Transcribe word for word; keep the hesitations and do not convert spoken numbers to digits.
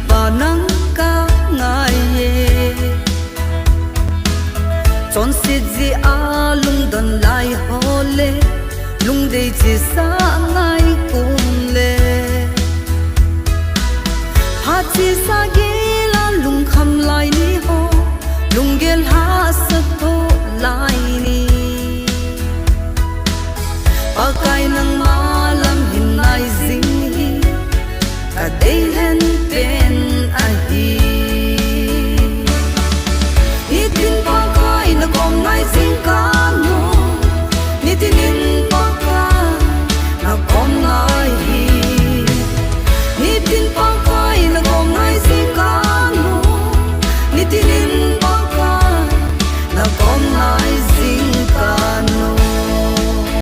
Pa nang ka ngai e. Chonset jeh a lungdon lai ho le, lungdei chesa ngai kum le, phat chesa gel a lungkham lai ni ho, lunggel hahsat tho lai ni. Pakai nangma lam hin nai jing hi, ka dei lhen